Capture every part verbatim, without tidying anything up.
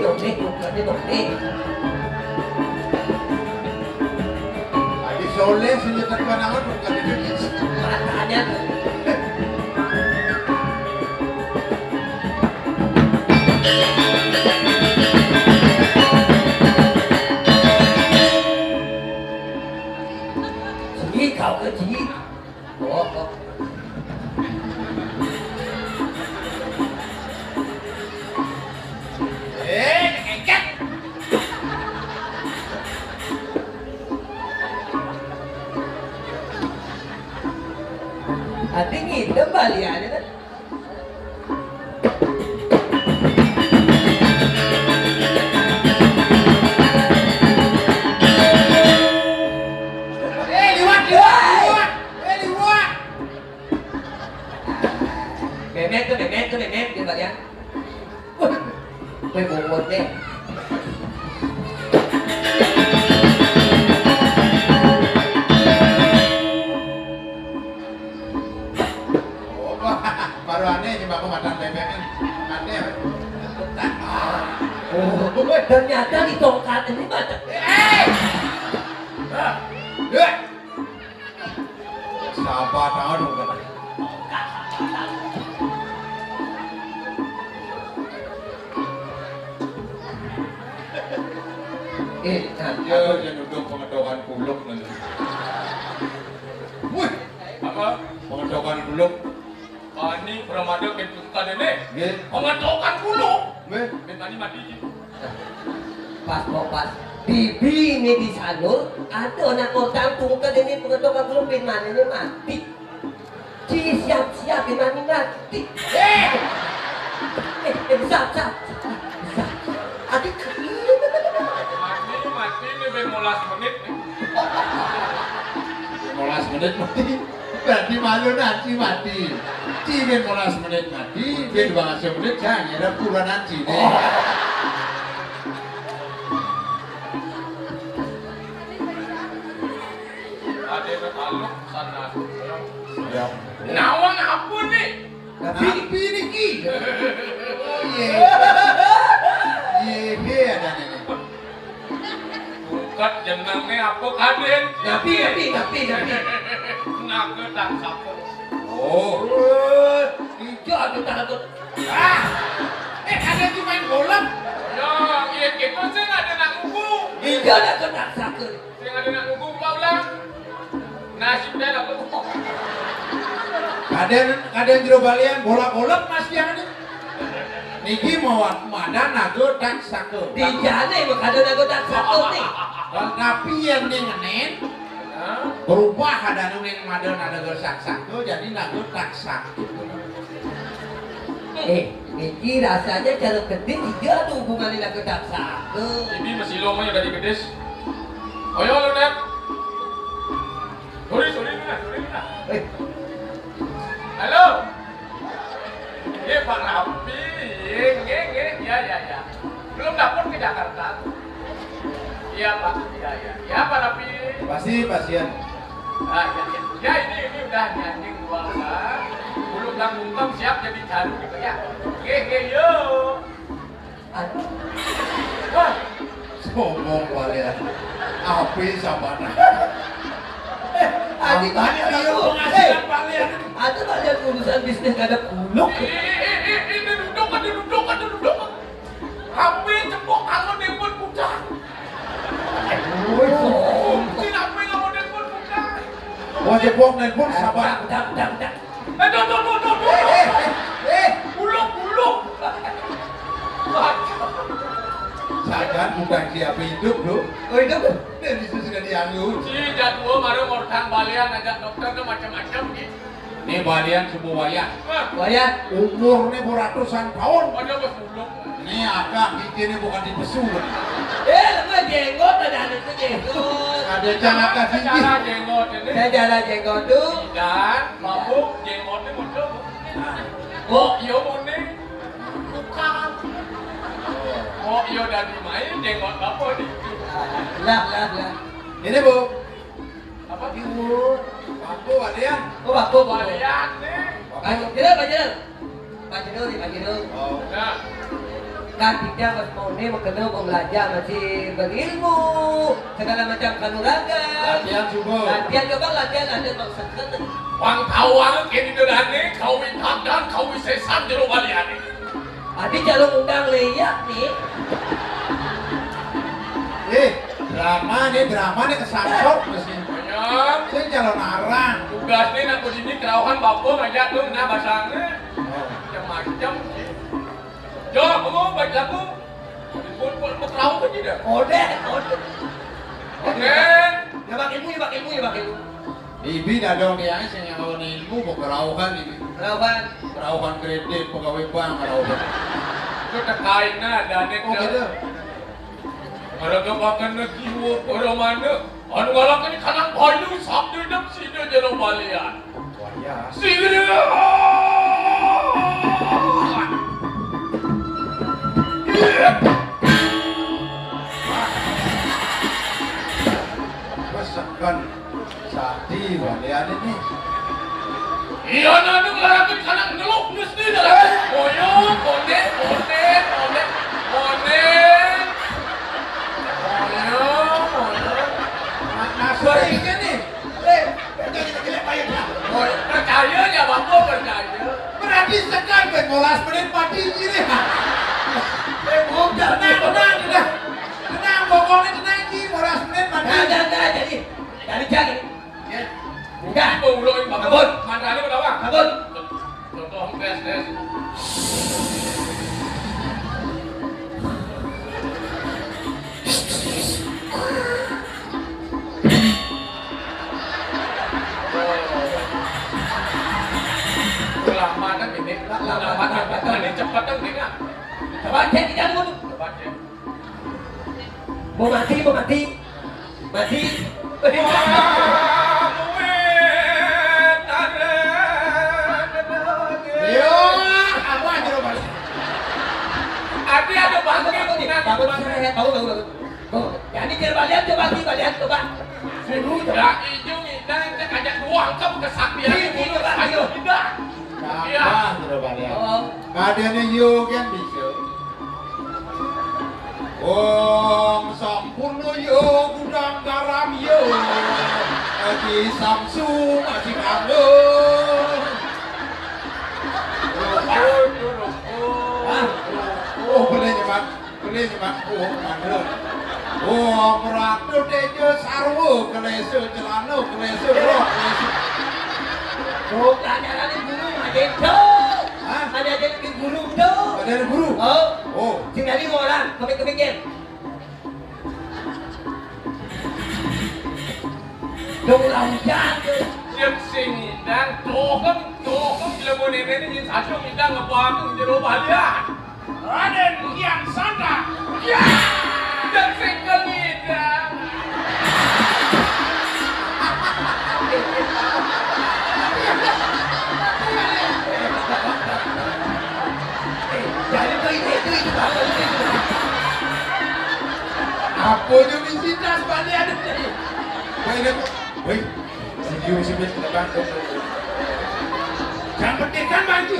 Nih, bukannya dong, nih. Haji Soleh, sing nyetak panangan, bukan itu. Matanya. Sini kau ke sini. Oh, oh. Eh, kengket. Ati ngidem baliannya kan? Eh, liwat, liwat, liwat. Eh, liwat. Memet tuh, memet tuh, memet, dia balian. Wah, gue bobot deh. Oh, baru aneh, coba aku makan bebek kan. Aneh. Oh, ternyata di tongkat ini macam. Eh! Sabar, tahu dong. Eh, nah, yo, jangan duduk pengedokan kuluk nanti. Wih, apa? Pengedokan kuluk. Bani pramada ken tukad ini. Nggih. Pengatokan kulo. Nggih. Ben bani mati ji. Pas, kok pas. Bibi ini di Sanur, ada anak kotang tukad ini pengatokan kulo, ben mani ini mati. Ci siap-siap, ben mani mati. Eh! Eh, eh, besar, besar. Besar. Adik. Mati, mati ini ben molas menit nih. Molas menit mati. Berarti malu nanti mati. Ci ben molas menit mati, ben dua belas menit, jangan ada pura nanti nih. Ada yang taluk sana. Ya. Nawang apa nih? Tapi niki. Iye. Iye, iye, ada nih. Bukan jenenge apa, Kadin? Napi, napi, napi, napi. Naga Taksaka. Oh. Eh, iya, ada takut. Ah! Eh, ada cuma yang golem. Ya, iya, kita sih nggak ada nak ngugu. Iya, ada kena sakit. Sing ada nak ngugu, ulang-ulang. Nasib dia nak ngugu. Kadang, kadang jero balian, bola-bola, Mas, dia nih. Niki mau madan naga Taksaka. Di jane mah kada naga Taksaka nih. Tapi yang ning ngenen, berubah ada nu ning madan naga Taksaka, jadi naga Taksaka. Eh, niki rasanya cara kedis iya ada hubungannya naga Taksaka. Ini masih lomanya dari kedis. Ayo, lu, Net. Sorry, sorry, Nuna, sorry, Nuna. Eh. Halo. Iya, Pak Rapi. Iya, iya, iya, iya, iya, iya. Belum dapur ke Jakarta. Iya, Pak. Iya, iya. Iya, Pak Rapi. Pasti pasien. Ah, iya, iya. Ya, ini, ini udah nyanding dua orang. Bulu belang bungkam siap jadi jarum gitu ya. Oke, oke, yuk. Aduh. Wah. Sombong balian. Api sabana. Eh, adik, adik, adik, penghasilan balian. Ada balian urusan bisnis kada kuluk. Ini duduk, ada duduk, ada duduk. Api cepok kalau nelpon budak. Woi, sombong. Ini api kalau nelpon budak. Wah, cepok nelpon sabar. Udah, udah, udah. Eh, tuh, tuh, tuh, tuh, tuh. Eh, eh, eh. Buluk, buluk. Sajan bukan siapa hidup, Bro. Oh, hidup. Dan itu sudah dianggur. Si jadwal baru ngortang balian, ajak dokter tuh macam-macam gitu. Ini balian semua wayah. Wayah. Umurnya beratusan tahun. Ada bos buluk. Ini akak gigi ini bukan dipesu. Eh, lu mah jenggot ada anak tuh jenggot. Ada celaka gigi. Secara jenggot ini. Secara jenggot tuh. Dan mabuk jenggotnya muncul. Nah. Oh, iya, Mone. Bukan. Oh, iya, dari main jenggot apa nih? Lah, lah, lah. Ini, Bu. Apa? Ibu. Bako, Pak Dian. Oh, bako, bako. Balian nih. Pak Jenderal, Pak Jenderal. Pak Jenderal nih, Pak Jenderal. Oh. Nah. Kan kita wis mauné makena wong belajar masih berilmu, segala macam kanuragan. Latihan subuh. Latihan coba latihan ada maksudnya. Pang tawang kéné dolané, kawisésan jero baliané. Adi calon undang léyak nih. Eh, drama nih, drama nih kesangsot mesti. Banyak. Sing calon arang. Tugasné nak kudu ini kerauhan bapa ngajak tuh nah basangna. Oh. Macam-macam. Yo, kamu baik lagu. Pun pun mau kerauhan aja dah. Odeh, odeh. Odeh. Ya bak ilmu, ya bak ilmu, ya bak ilmu. Ibi dadong dia sing nyalon ilmu mau kerauhan ini. Kerauhan. Kerauhan kredit pegawai bank kerauhan. Itu tekainna dané. Oh, gitu. Maraga makan jiwa para mana anu ngalaken kanang bayu sabda dep sida jero balian. Wayah. Sira. Pesekan. Sakti balian ini. Iya, nanu nglarang kanang nyeluk mesti dah. Moyo, konde, konde, konde, konde. Moyo, moyo. Nah, sorry, ini nih. Eh, itu kita jelek banget, ya. Moyo, percaya ya, Bapak, percaya. Berarti sekan, Ben, molas menit mati ini. Eh, bukan. Tenang, tenang, tenang. Tenang, pokoknya tenang, Ki. Molas menit mati. Nah, nah, nah, jadi, dari jam ini. Ya. Udah. Ibu ulo, Ibu. Kabur. Mantrane apa, Bang? Kabur. Contoh, tes, tes. Lama kan ini? Lama, lama. Ini cepet kan ini, Kak? Coba cek, kita dulu. Coba cek. Mau mati, mau mati. Mati. Yo, apa aja lo balik? Adi ada bangkit. Bangun, bangun, bangun, bangun, bangun. Bangun. Jadi, jangan balian, coba, Ki, balian, coba. Suruh, coba. Ya, ijo ngidang, cek aja doang, ke kesaktian. Iya, iya, Pak, ayo. Tidak. Iya. Apa, coba, balian? Oh. Kadene yo kan bisa. Wong sampurna ya gudang garam ya. Haji Samsu masih kanggo. Hah? Oh, boleh nyebat. Boleh nyebat. Oh, kanggo. Wong Ratu Tejo Sarwo, kelese celana, kelese roh, kelese. Bukan nyarani guru, Mas Ento. Hah? Ada jadi guru, Bro. Ada guru? Oh. Oh. Sing tadi orang, kepik-kepikir. Dong, lah, hujan, tuh. Siap sing ngidang, doheng, doheng, bila mau nenek ini, satu ngidang, ngebangun, jero balian. Raden Kian Santang. Ya! Dan sing ngidang. Jadi tuh itu, itu, itu, itu, itu. Apa tuh misi tas balik ada tadi? Woi, dia kok, woi, si Jung si Bes ke depan tuh. Jangan petirkan, Bang, itu.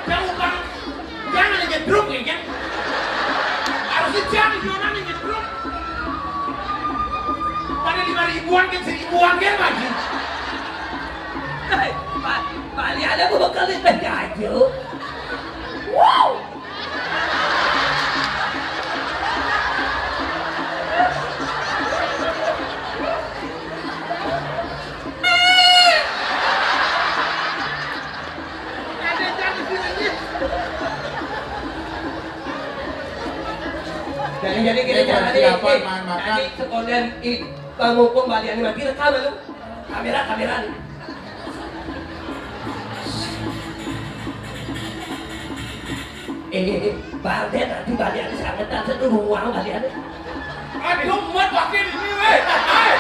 Jangan, Bang. Jangan aja drop ya, kan? Harusnya jangan orang yang drop. Pada lima ribuan kan, seribuan kan, Bang? Hei, Pak, Pak Ali ada mau kali aja. Wow! Jadi, jadi gini. Ini caranya, persiapan eh, main makan. Tadi sekalian, ih, Bang Mumpung balian mati, rekam lu. Kamera, kamera. Eh, eh, eh, Bang, nanti baliannya sangetan, satu ruang baliannya. Aduh, muat pakai ini, weh. Hai.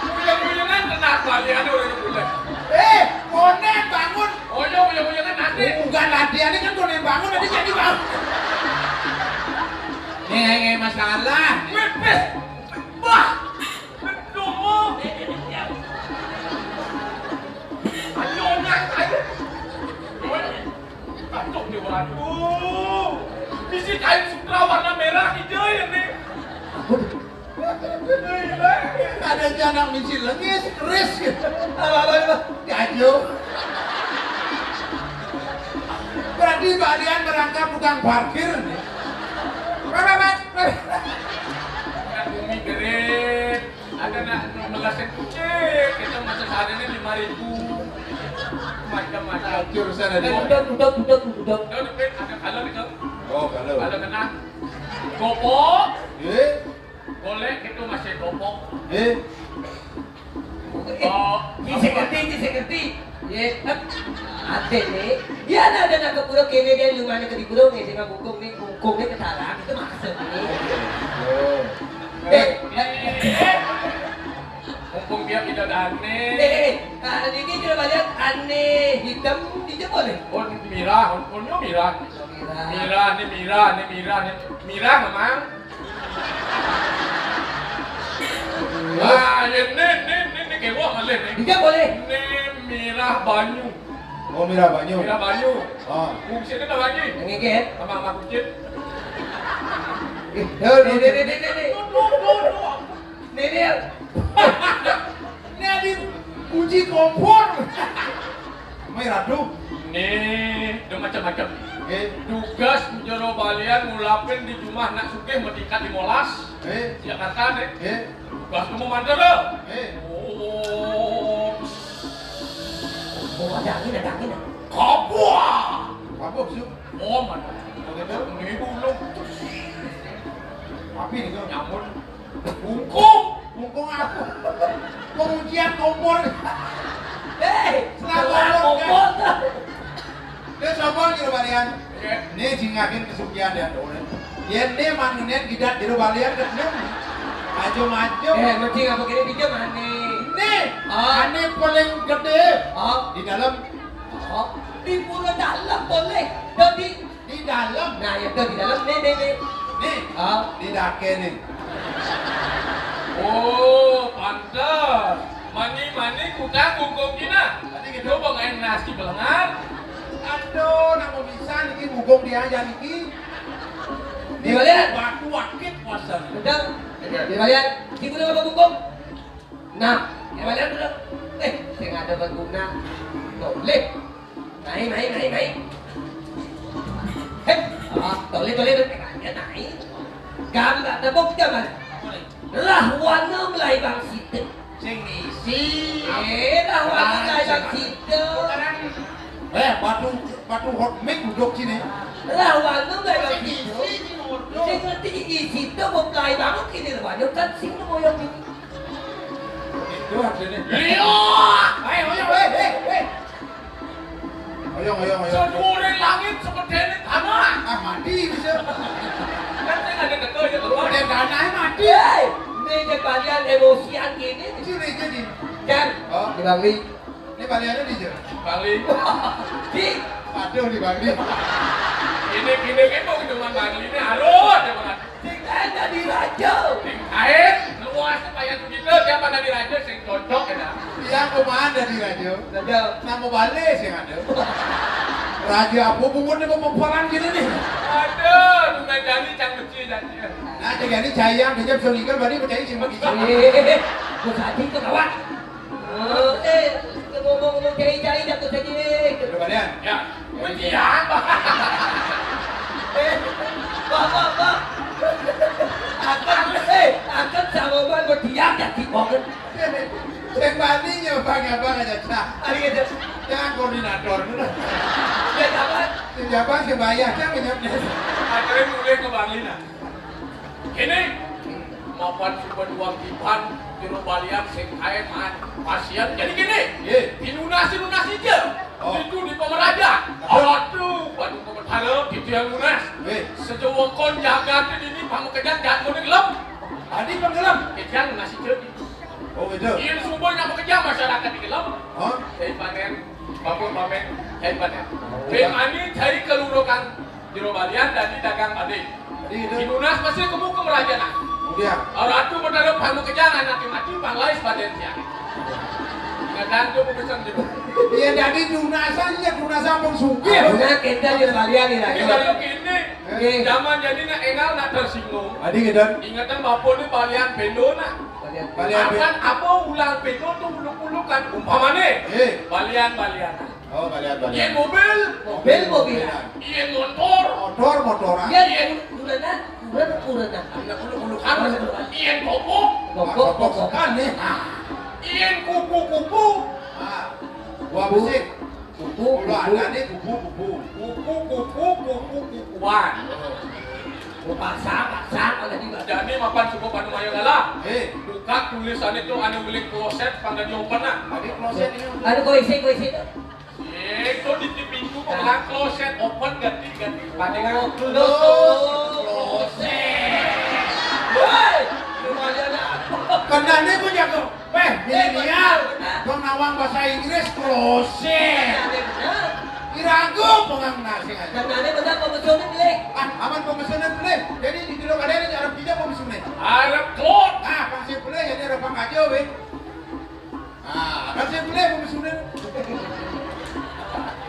Uyang-uyangan tenang, baliannya udah bulan. Eh, Konen, bangun. Oh, iya, uyang-uyangan nanti. Bukan latihan, ini kan Konen bangun, nanti jadi bangun. Nih, masalah. Weh, pes. Wah. Ayo, nak, ayo. Aduh, dia, waduh. Kain sutra warna merah hijau ya nih. Ada anak misi lengis, keris gitu. Apa-apa itu? Jajo. Berarti balian merangkap tukang parkir nih. Bumi gede, ada nak melasin kucing, kita masa sehari ini lima ribu. Macam-macam. Hancur sana dia. Udah, udah, udah, udah. Udah, udah, ada kalau itu. Oh, kalau. Kalau kena gopok. Eh? Boleh gitu masih gopok. Eh? Oh, bisa ngerti, bisa ngerti. Ye, kan? Ate nih. Dia ada ada nak ke pura kene dia lu mana ke di pura nih dengan bungkung nih, bungkung nih kesalah itu maksud nih. Oh. Eh, eh, eh. Mumpung dia tidak ada aneh. Eh, eh, eh. Ah, ini kita lihat aneh hitam hijau boleh. Oh, mirah, oh, oh, mirah. Mirah. Mirah, nih mirah, nih mirah, nih mirah memang. Wah, ya, nih, nih, nih, nih, kayak gua ngalih nih. Hijau boleh. Nih mirah banyu. Oh, mirah banyu. Mirah banyu. Ah. Fungsinya apa lagi? Ngeget. Sama, sama kucing. Eh, nih, nih, nih, nih, nih, nih. Duh, duh, duh, duh. Nih, nih. Ini ada kunci kompor. Mai radu. Nih, ada macam-macam. Eh. Tugas jero balian ngulapin di jumah nak sugih matikat limolas. Eh. Jakarta nih. Eh. Tugas kamu mantel lo. Eh. Oh. Oh, ada angin, ada angin. Kabuah. Kabuah, Su. Oh, mana? Begitu. Ini bulung. Api nih, Su. Nyamuk. Bungkung. Bungkung apa? Pengujian kompor. Hei, setelah kompor, kompor. Dia sombong gitu, Balian. Iya. Ini jingakin kesugihan dia, tuh. Ya, ini manunen gidat jero balian ke sini. Maju-maju. Eh, mesti apa kene pinjam, ane? Ini, ah. Ane paling gede. Ah. Di dalam. Oh, di pura dalam boleh. Dadi di dalam. Nah, ya, di dalam nih, nih, nih. Nih, ah. Di dake nih. Oh, pantes. Mani-mani kutang bungkung kina. Tadi gitu. Coba main nasi belengar. Aduh, nak mau bisa niki bungkung dia aja niki. Di balian. Batu akit puasa. Betul. Di balian. Sing udah apa bungkung? Nah, ya balian udah. Eh, sing ada berguna. Boleh. Naik, naik, naik, naik. Hei, ah, toleh, toleh, toleh, naik. Gambar, tepuk tangan. Lah, wanu mulai bang situ. Sing ngisi. Eh, lah, wanu mulai bang situ. Eh, batu, batu hot mix duduk sini. Lah, wanu mulai bang situ. Sing ngerti isi itu, mau mulai bangun kini, wanu kan sing ngoyong ini. Itu hasilnya. Iya. Ayo, ayo, eh, eh, eh. Ayo, ayo, ayo. Sepure langit, sepedene tanah. Ah, mati bisa. Kan saya nggak ada teko ya, keluar. Dia tanahnya mati. Hei, ini cek balian emosian gini. Curi jadi. Kan? Oh. Di Bangli. Ini baliannya di Jero. Bangli. Di. Aduh, di Bangli. Ini, ini, ini mau cuma Bangli ini harus ada banget. Sing kain dadi raja. Sing kain, luas payah begitu, siapa dadi raja, sing cocok ya, dah. Iya, kumaha dadi raja? Raja. Nama balik sing ada. Raja apa bungut nih mau peperan gini nih? Aduh, tunai jani cang kecil jani. Nah, jadi ini cayang, dia bisa ninggal, bani percaya sih, bagi. Eh, eh, eh, eh. Kok tadi tuh kawan? Oh, eh, ngomong-ngomong cai-cai jatuh tadi. Coba lihat. Ya, mendiang. Eh, Pak, Pak, Pak. Akan, eh, akan sama Bang berdiam ya, di banget. Sing bani nyobang abang aja, Cak. Hari aja. Jangan koordinator. Ya, apa? Sing jabang, sing bayar, Cak, menyapnya. Akhirnya mulai ke Bang Lina. Kene, mapan suba dua tiban, jero balian sing kae man, pasien. Jadi kene, nggih, dilunasi-lunasi je. Oh. Itu di pemeraja. Aduh, batu pemetara gitu yang lunas. Nggih. Sejawengkon jagat ini pamekejan jangan kono gelem. Tadi penggelem. Kejan lunasi je. Oh, gitu. Yen suba nak mekejan masyarakat di gelem. Hah? Saya panen, bapak pamen, saya panen. Oh, iya. Saya mani, saya kelurahan. Jero balian dadi dagang bade. Jadi itu. Di lunas masih kemu ke merajana. Kemudian. Ratu Betara Panu Kejang anak mati panglais badan siang. Ngedan tuh pesan jero. Iya, dadi lunasan, iya, lunasan pun sugih. Akhirnya kita jero balian nih, Raja. Ini baru gini. Nggih. Zaman jani nak énggal nak tersinggung. Adi ngédan. Ingetang bapa ni balian péndo nak. Balian péndo. Balian péndo. Akan apa ulang péndo tu uluk-ulukan. Umpamané. Nggih. Balian-balian. Oh, balian-balian. Yén mobil. Mobil-mobilan. Yén motor. Motor-motoran. Yén kurenan, kuren-kurenan. Anak uluk-ulukan. Uluk-ulukan. Yén topok. Topok, topok. Kan nih. Yén kupu-kupu. Ah. Buah besik. Kupu, kupu. Kalau ada nih kupu-kupu. Kupu-kupu, kupu-kupuan. Kupu pasang, pasang, kalau di. Jani mapan suku panu mayo lala. Eh. Buka tulisan itu anu uling kloset pang dadi open nah. Adi kloset ini. Anu, kok isi, kok isi tuh. Eh, itu di pintu kok bilang kloset open ganti, ganti. Pada ngomong kloset. Woi, lumayan lah. Kenane pun jago. Wéh, milenial. Bang nawang bahasa Inggris, kloset. Irago pengang nasi aja. Kenane bener apa maksudnya, Bli? Ah, aman pemesanan boleh. Jadi di dulu ada arep kita pemesanan. Arep klot. Ah, pasti boleh jadi arep aja wéh. Ah, kan saya boleh pemesanan.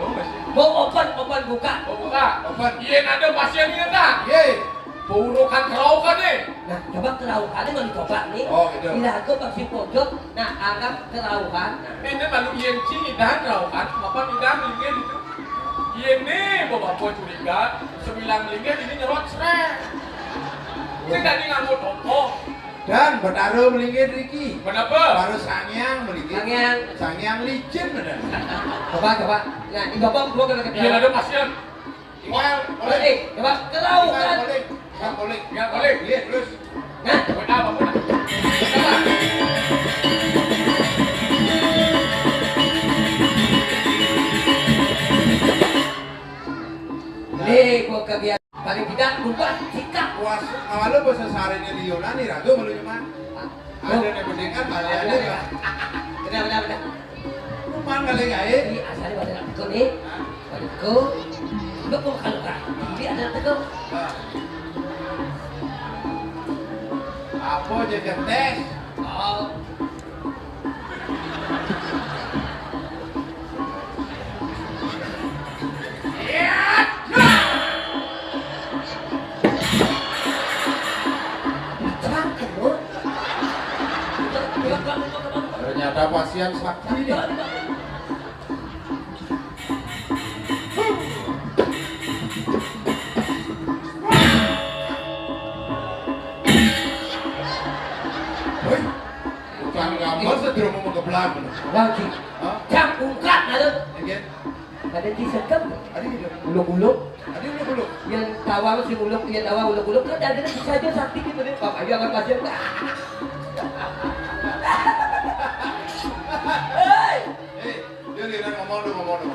Oh, masih. Mau open, open buka. Oh, buka. Open. Iya, ada pasien ini tak? Iya. Paurukan keraukan nih. Nah, coba keraukan nih mau dicoba nih. Oh, gitu. Bila aku masih pojok, nah, anggap keraukan. Ini baru yen cing idan keraukan, apa idan linggih itu. Iya nih, bapak curiga, sembilan linggih ini nyerot srek. Saya tadi nggak mau topok. Dan Betara melinggih riki. Kenapa? Baru sangyang melinggih. Sangyang. Sangyang licin bener. Coba, coba. Nah, ini coba gua kena Iya, ketawa. Ada pasien. Tinggal, Eh, coba. Kalau tinggal kan. Boleh. Tinggal boleh. Tinggal boleh. Iya, terus. Nah. Buat apa, buat apa? Nih, gua kebiasaan. Paling tidak, lupa sikap. Puas, awalnya bahasa sarene liyo, nah, nih, ragu malu cuma. Ada yang penting kan, ada, ada, ya. Benar, benar, benar. Lumayan kali ya, eh? Ini asalnya pada nak tekun, nih. Pada tekun. Enggak mau kalau kan. Ini ada tekun. Nah. Apa aja tes? Oh. Ternyata pasien sakti nih. Woi, tukang gambar sedurung mau kebelah. Lagi. Hah? Cak ungkat ada. Oke. Ada di sekep. Ada gitu. Uluk-uluk. Ada uluk-uluk. Yang tawang si uluk, yang tawang uluk-uluk kan ada bisa aja sakti gitu deh. Pak, ayo angkat pasien. Hei. Eh, dia lihat ngomong tuh, ngomong tuh.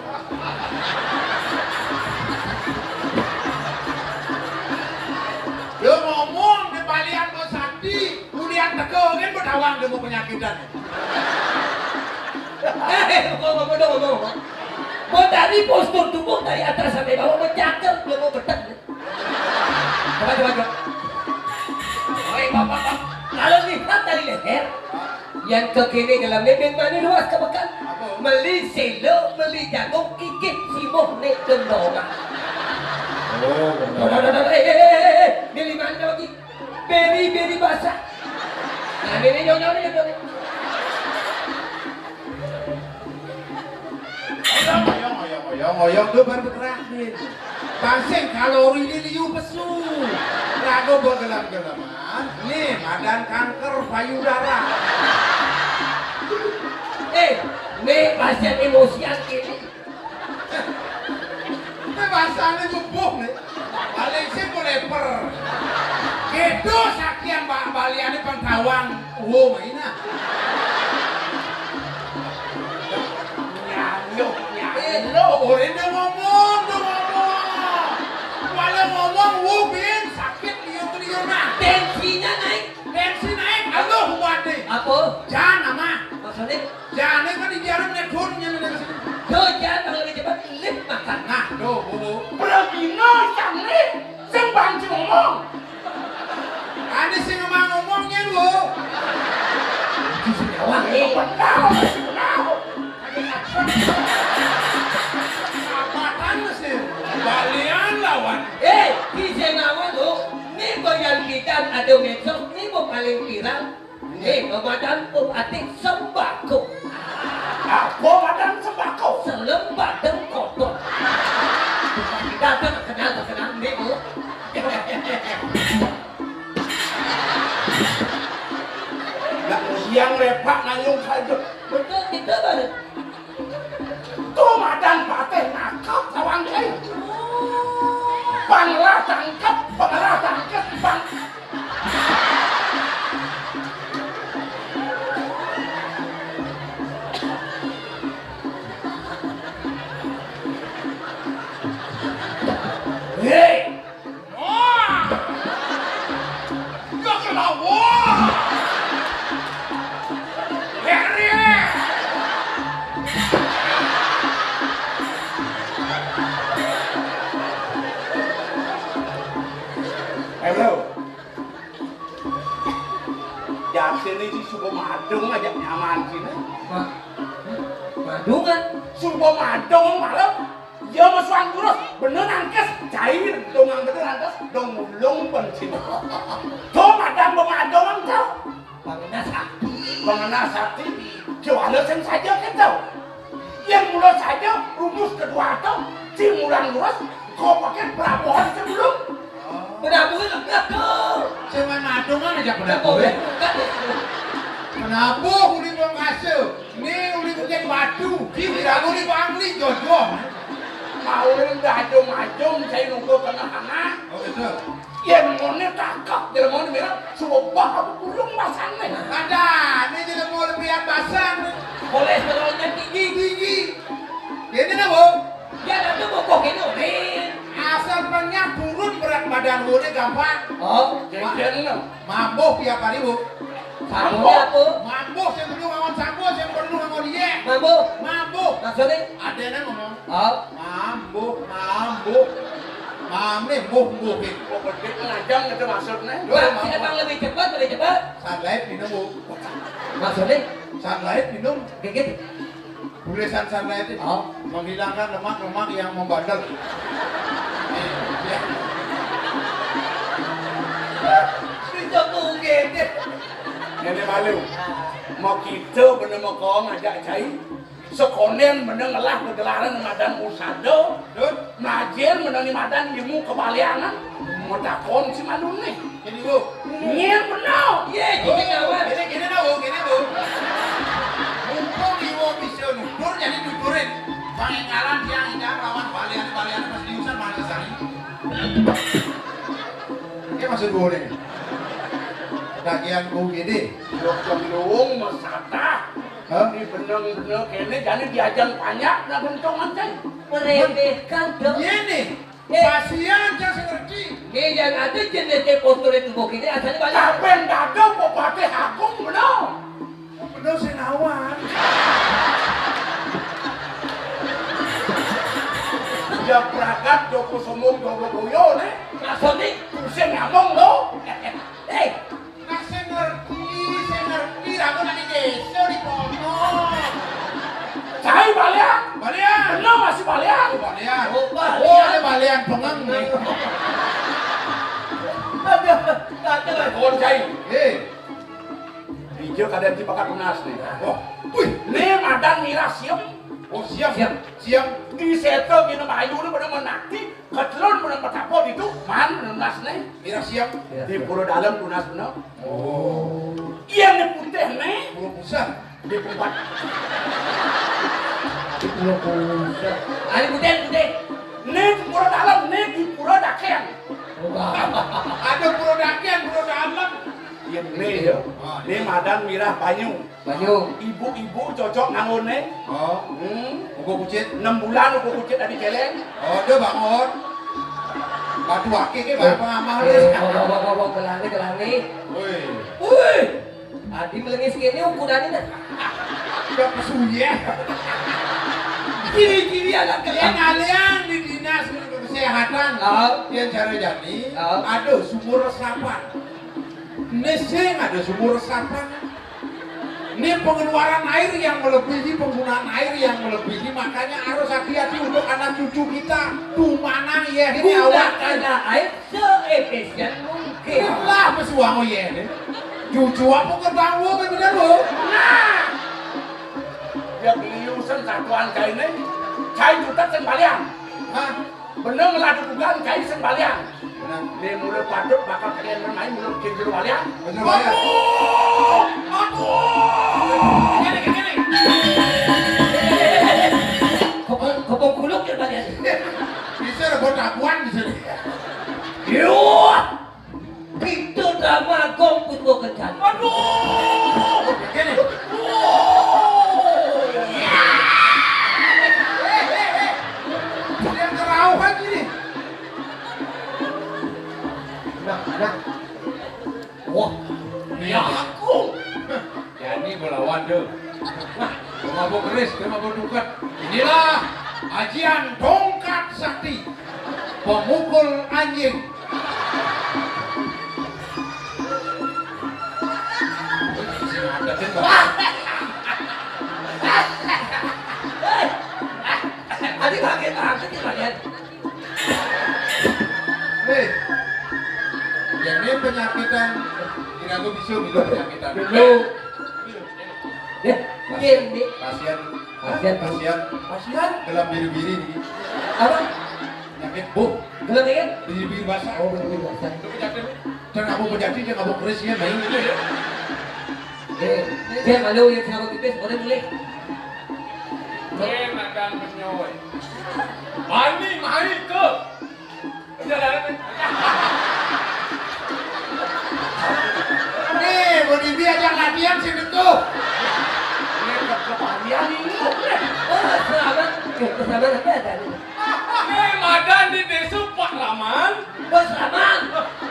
Dia ngomong di balian mau sakti, kuliah teko kan bertawang dia mau penyakitan. Eh, ngomong, ngomong dong, ngomong. Mau dari postur tubuh dari atas sampai bawah mau cakep, dia mau betek. Coba, coba, coba. Oi, bapak, bapak. Kalau lihat dari leher, yang ke kene dalam lebeng mana luas ke bekal? Apa? Meli selo, meli jagung, ikit simuh nek gendongan. Oh, benar. Dodot, dodot, eh, eh, eh, eh, eh. Meli mana lagi? Beri, beri basah. Nah, ini, ini, ini, ini, ini. Oyong, oyong, oyong, oyong, oyong, tuh baru terakhir. Pasang kalori ini liu pesu. Lagu bergelam-gelaman, nih, madan kanker payudara. Eh, nih, pasien emosian ini. Ini bahasanya nyebuh nih. Paling sih leper. Gitu sakian ba-, baliannya pengkawang. Wo, main ah. Nyaluk, nyaluk. Orang dia ngomong, dia ngomong. Walau ngomong, wo, bin, sakit, liur-liur, nah. Tensinya naik. Tensi naik, aduh, kuat deh. Apa? Jangan, nama. Maksudnya? Jane kan di jalan nek gun nyene nek sini. Tuh, jangan kalau lebih cepat, lift makan. Nah, tuh, Bu. Pragina sangni sing banci ngomong. Ane sing ngomong ngomong nyen, Bu. Di sini awak, eh. Benar, benar. Apaan sih? Balian lawan. Eh, di Ada medsos ni mau paling viral. Ni, madan obat sembako. Apa madan sembako? Selem badeng kotor. Datang kenal, kenal ni, Bu. Nak siang lepak ngayung saja. Betul, kita baru. Tuh madan patih nangkep kawan, eh. Pangelah tangkep, pangelah tangkep, bang. Hei. Wah! Ya kena, wah! Heri! Eh, bro. Jaksine si suba madung aja nyaman sini. Wah, madungan. Suba madung malam. Ya mesuang durus, bener nangkes, cair, dongang bener nangkes, dong mulung pensin. Tuh madam pemadongan tau. Pengenah sakti. Pengenah sakti. Juara sing saja kan tau. Yang mula saja rumus kedua atau si mulang durus, kau pakai pelabuhan sebelum. Penabuh lega tu. Sing main madungan aja penabuh, eh. Penabuh uli wong kase. Ni uli Bukit Batu. Di Wiramu ni Bangli, jodoh. Mau uli dajum-ajum, saya nunggu tengah-tengah. Oh, gitu. Ya, ngone cakep, dia ngone bilang, sumpah aku kurung masang nih. Ada, ini jadi mau lebih basah. Kolesterolnya tinggi. Tinggi. Ini nih, Bu. Ya, tapi bokok ini, Rin. Asal pengnya turun berat badan gue gampang. Oh, jejer no. Mambuh tiap hari, Bu. Sambuh apa? Mambuh yang perlu ngomong sambuh, yang perlu ngomong dia. Mambuh? Mambuh. Maksudnya? Ada yang ngomong. Oh. Mambuh, mambuh. Mame, buh, buh, gitu. Kok gede lajang itu maksudnya? Loh, Pak, mambuh. Emang lebih cepat, lebih cepat. Sunlight minum, Bu. Maksudnya? Sunlight minum. Gigit. Tulisan sana itu, oh, menghilangkan lemak-lemak yang membandel. Iya. Bisa tuh gede. Nenek malu. Mau kita bener mau kau ngajak cai. Sekonen bener ngelah kegelaran madan usada. Dut. Najir bener ni madan ilmu kebalianan. Mau takon si malu nih. Ini, Bu. Nyén bener. Yé, gini, Bu. Gini, gini, Bu. Gini, Bu. Mumpung iwo bisa nutur, jadi nuturin. Pangénggalan tiang idang lawan balian-balian pas diusan malah sari. Ini maksud gue nih. Dagian U G D. Dokter Luwung mesata. Hah? Ini bener-bener kene jadi diajang banyak nak bentongan, cai. Meremehkan dong. Iya nih. Eh. Pasian, saya ngerti. Nih, yang ada jenisnya postur itu kok ini asalnya banyak. Kapan dado Bupati Agung bener? Bener sih nawan. Ya pragat Joko Sombong Joko Boyo nih. Maksudnya? Sing ngomong lo. Eh, Nah, saya ngerti, saya ngerti. Aku nanti desa di kono. Saya balian. Balian. Bener masih balian. Oh, balian. Oh, balian. Oh, ada balian pengeng nih. Ada, ada. Kon cai. Eh. Ijo kadang cipakat tunas nih. Oh, wih, nih madan mirah siap. Oh, siap. Siap. Siap. Di setel gini bayu nih pada menakti. Ketelun bener petapot itu, man, bener nas nih. Mirah siap. Iya, di siap. Pura Dalem tunas bener. Oh. Iya, ini putih nih. Pura Pusat. Di tempat. Di Pura Pusat. Ah, ini putih, putih. Nih di Pura Dalem, nih di Pura Daken. Wah. Ada Pura Daken, Pura Dalem. Iya, nih, ya. Ah, ini iya. Madan mirah banyu. Banyu. Ibu-ibu cocok nganggone. Oh. Hmm. Uga kucit. Enam bulan uga kucit dari celeng. Oh, dia bangun. Batu akik ke, eh, banyak pengamal, eh, ya. Bawa, bawa, bawa, bawa, gelani, gelani. Woi. Woi. Adi melengis kene ukurannya dah. Udah pesuye. Kiri-kiri anak. Yang kalian di dinas kesehatan, oh, yang cara jadi, oh, ada sumur resapan. Ini sing ada sumur resapan. Ini pengeluaran air yang melebihi, penggunaan air yang melebihi, makanya harus hati-hati untuk anak cucu kita. Tumanang ya, ini awak. Gunakanlah air seefisien mungkin. Lah, wis wong oyene. Cucu apa kerbang lu, kan bener lu? Nah. Ya, beliusen satuan kaine. Cai jutek sing balian. Hah? Bener ngelah dudukan, cai sing balian. Bener. Nih, mulai patut bakal kalian main, mulai bikin jero balian. Bener, balian. Aduh! Aduh! Kene, kene. Kepung, kepung kuluk ya, balian. Bisa rebut tabuan, bisa. Yuh! Pituh Drama Agung Putu Kencana. Aduh! Gini. Wow! Ya! Yang kerauhan gini. Nah, nah. Wah, ya aku. Jani belawan tuh. Wah, mabuk keris, dia mabuk tungkat. Inilah ajian tongkat sakti. Pemukul anjing. Adi kaget, kaget, kaget. Hei. Yang ini penyakitan. Kira aku bisa, bisa penyakitan. Dulu. Ya, iya, ini. Pasien. Pasien, Bu. Pasien. Pasien. Gelap biri-biri nih. Apa? Penyakit, Bu. Gelap ya? Biri-biri basah. Oh, biri-biri basah. Itu penyakit, Bu. Dia nggak mau penyakit, dia nggak mau keris, ya, main gitu ya. Eh, dia kalau yang sama pipis, boleh, boleh. Eh, makan menyoy. Bani, mai ke. Nih, Bang Didi ajak latihan sini tuh. Ini ke-, kepahian ini. Oh, selamat. Eh, selamat apa ya tadi? Nih, madan di Desa Pakraman. Pakraman.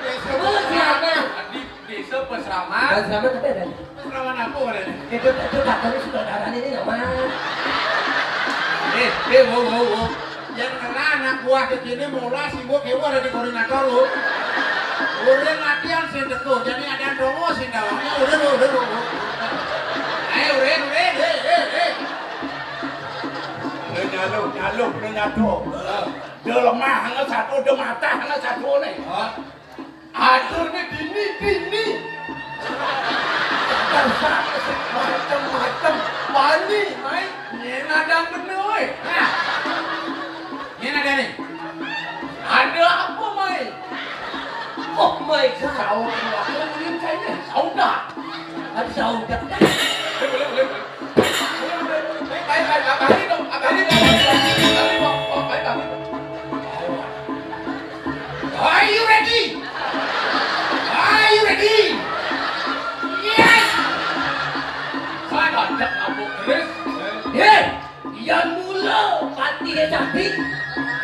Desa Pakraman. Di Desa Pakraman. Pakraman apa ya tadi? Lawan aku, Ren. Itu, itu katanya saudaranya ini, Nyoman. Eh, eh, wo, wo, wo. Yang kena anak buah kecilnya mau lah, sibuk, ya, ada di koordinator, lo. Udah latihan sih, deko. Jadi ada promo sih, dah. Udah, udah, udah, udah. Ayo, udah, udah, eh, eh, eh. Udah nyalo, nyalo, udah nyalo. Udah lemah, hanya satu, udah matah, hanya satu nih. Oh. Aturne dini, dini. Macem-macem. Bani, mai. Nyen adang bener, weh. Nah. Nyen ada nih. Ada apa, mai? Oh, mai. Sahur keluarga, ini kayaknya saudah. Ada saudah. Eh, boleh, boleh, boleh. Baik, baik, baik, Abah Lino, Abah Lino, Abah Lino, Abah Lino. Are you ready? Are you ready? Yes! Saya ngajak ngabuk keris. Eh, yang mula patih sapi,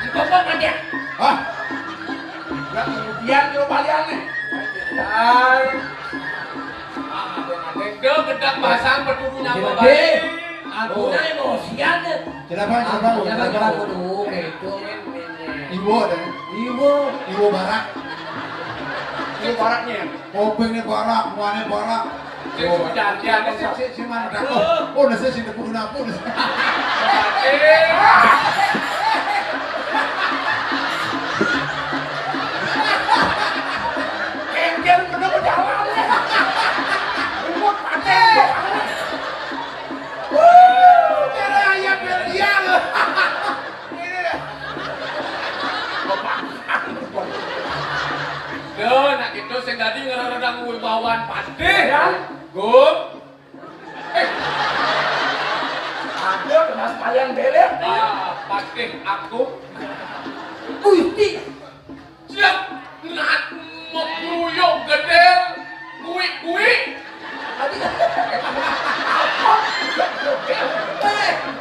dipokok aja. Hah? Lah, kemudian dia balian nih. Hai. Ah, ada-ada. Dia gedang basang berturunya. Jadi, balik. Aku naik emosian deh. Kenapa? Kenapa? Kenapa? Kenapa? Kenapa? Kenapa? Kenapa? Iwo ada. Iwo. Iwo barak. Iwo baraknya. Kopingnya barak, muanya barak. Sing sujantian. Sing, sing, sing mana? Oh, oh, nasi sing tepuk kenapa? Kengkel bener jalan. Umut paten. Wuh, kira ayam Belgia lo. Ini deh. Yo, nak itu sing dadi ngereredang wibawan patih. Ya. Gum. Eh. Ada kena sekalian belek. Ah, patih aku. Gusti. Siap. Nak mau kruyuk gedel. Kuik-kuik.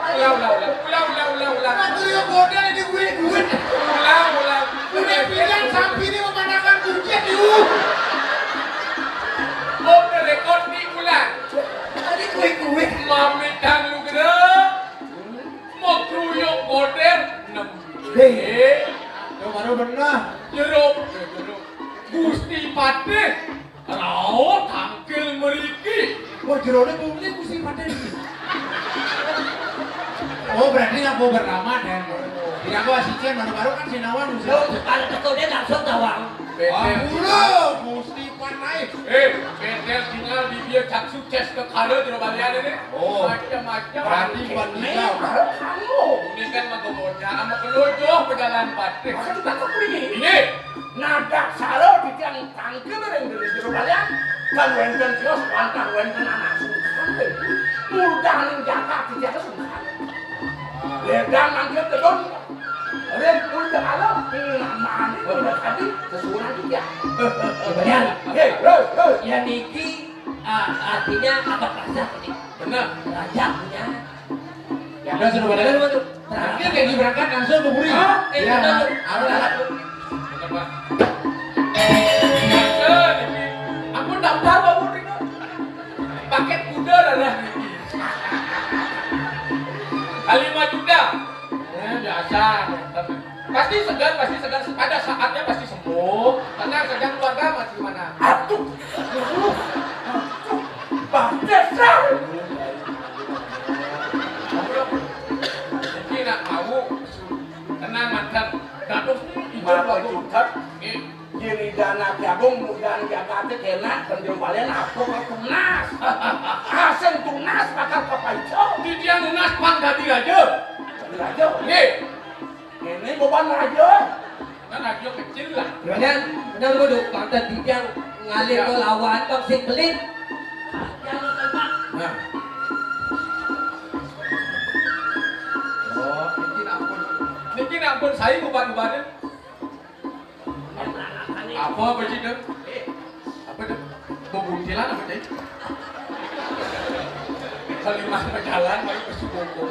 Ulang, ulang, ulang. Ulang, ulang, ulang, ulang. Aku yang modal di gue, gue. Ulang, ulang. Udah bilang sapi ini memandangkan kucing, yuk. Off the record nih, ulang. Tadi gue, gue. Mamitan lu kena. Mau kruyuk model enam. Hei. Yang baru benar. Jeruk. Jeruk. Gusti Patih. Rao tangkil mriki. Wah, jerone kuning mesti paten iki. Oh, berarti aku bernama dan tidak aku asisten baru-baru kan sinawan mesti. Lo, kalau teko dia langsung tawang. Ampura, Eh, betel tinggal di dia cak sukses ke kala jero balian ini. Oh. Macam-macam. Berarti bukan Ini kita. Baru kamu. Ini kan mah bocah, sama kelojoh pejalan batik. Maka kita tuh ini. Ini. Nadak sara di tiang tangkil yang dari jero balian. Kan wenten kios, wantah wenten anak sungkan. Mudah ning jaga di tiang sungkan. Wedang mangkil tedun. Rin, udah kalau. Namanya udah tadi. Sesuai juga. Kemudian, Hei, terus, terus. Ya niki, ah, artinya apa kerasa ini? Benar. Raja punya. Ya udah, sudah pada kan tuh. Terakhir kayak berangkat langsung ke Puri. Hah? Eh, ya, benar. Harus. Benar, Pak. Ampun, daftar, Pak Puri. Paket kuda dah, dah. Lima juta. Eh, biasa. Pasti segan, pasti segan. Pada saatnya pasti sembuh. Tenang saja, keluarga masih mana? Aduh. Aduh. Bangkit, Sar. Jadi nak tahu, tenang mantan. Datuk. Mata jukat. Eh. Yen Ida Anak Agung mudahan jagate kenak, penjero balian apa kok tunas? Asing tunas bakal kepaico. Titiang nunas pang dadi raja. Dadi raja? Nggih. Ini beban raja. Kan raja kecil lah. Kemudian, benar kudu, pantes titiang ngalih ke lawan bang sing belit. Nah. Oh, niki ampun. Niki ampun saya uban-ubanan. Apa, apa sih, Dek? Apa, Dek? Bebuntilan apa, Dek? Kalimat berjalan, baru ke Sukoko.